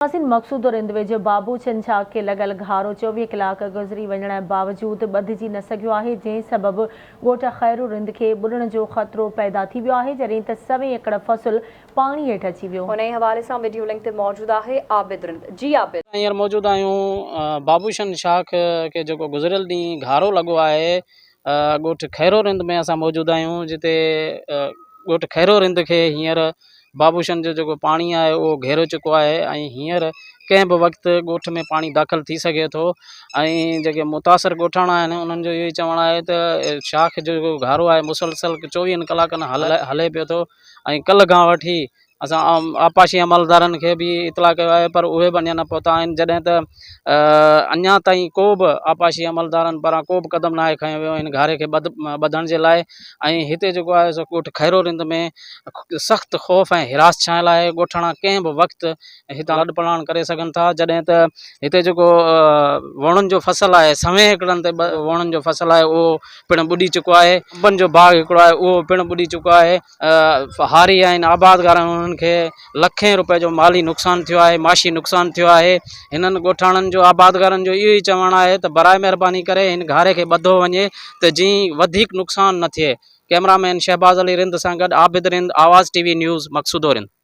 حسين مقصود رند ويجهو بابو ڇنڇا کي لڳل گهارو 24 ڪلاڪ گذري وڃڻ باوجود ٻڌجي نه سگهيو آهي، جنهن سبب ڳوٺ خيرو رند کي ٻڏڻ جو خطرو پيدا ٿي ويو آهي، جڏهن ته سوين ايڪڙ فصل پاڻي هيٺ اچي ويو. انهي حوالي سان وڊيو لنڪ تي موجود آهي عابد رند. جي عابد. هينئر موجود آهيون بابوشن شاخ کي جيڪو گذريل ڏينهن گهارو لڳو آهي ڳوٺ خيرو رند ۾ اسان موجود آهيون جتي ڳوٺ خيرو رند کي هينئر بابوشن جو جيڪو پاڻي آهي اهو گهيرو چڪو آهي ۽ هينئر ڪنهن به وقت ڳوٺ ۾ پاڻي داخل ٿي سگهي ٿو ۽ جيڪي متاثر ڳوٺاڻا آهن انهن جو اهو ئي چوڻ آهي ته شاخ جو جيڪو گهارو آهي مسلسل چوويهن ڪلاڪن هلي پيو ٿو ۽ ڪلهه کان وٺي اسان آبپاشي عملدارن کي به اطلاع ڪيو آهي پر اهي به اڃا نه پهتا آهن جڏهن ته اڃا تائين ڪو به آبپاشي عملدارن پاران ڪو به قدم ناهي کنيو ويو هن گهاري کي ٻڌڻ جي لاء ۽ هتي جيڪو آهي سو ڳوٺ خيرو رند ۾ سخت خوف ۽ هراس ڇانيل آهي ڳوٺاڻا ڪنهن به وقت هتان لڏ پلاڻ ڪري سگهن ٿا جڏهن ته هتي جيڪو ووڻن جو فصل آهي سوين ايڪڙن تي ووڻن جو فصل آهي اهو پڻ ٻڏي چڪو آهي انبن جو باغ هڪڙو آهي اهو پڻ ٻڏي چڪو آهي هاري آهن آبادگار آهن انهن کي لکين روپين جو مالي نقصان ٿيو آهي معاشي نقصان ٿيو آهي هنن ڳوٺاڻن جو آبادگارن جو اهو ئي چوڻ آهي ته براء مهرباني ڪري هن گهاري کي ٻڌو وڃي ته جئين وڌيڪ نقصان نه ٿئي ڪئميرا مين شهباز علي رند سان گڏ عابد رند آواز ٽي وي نيوز مقصودو رند.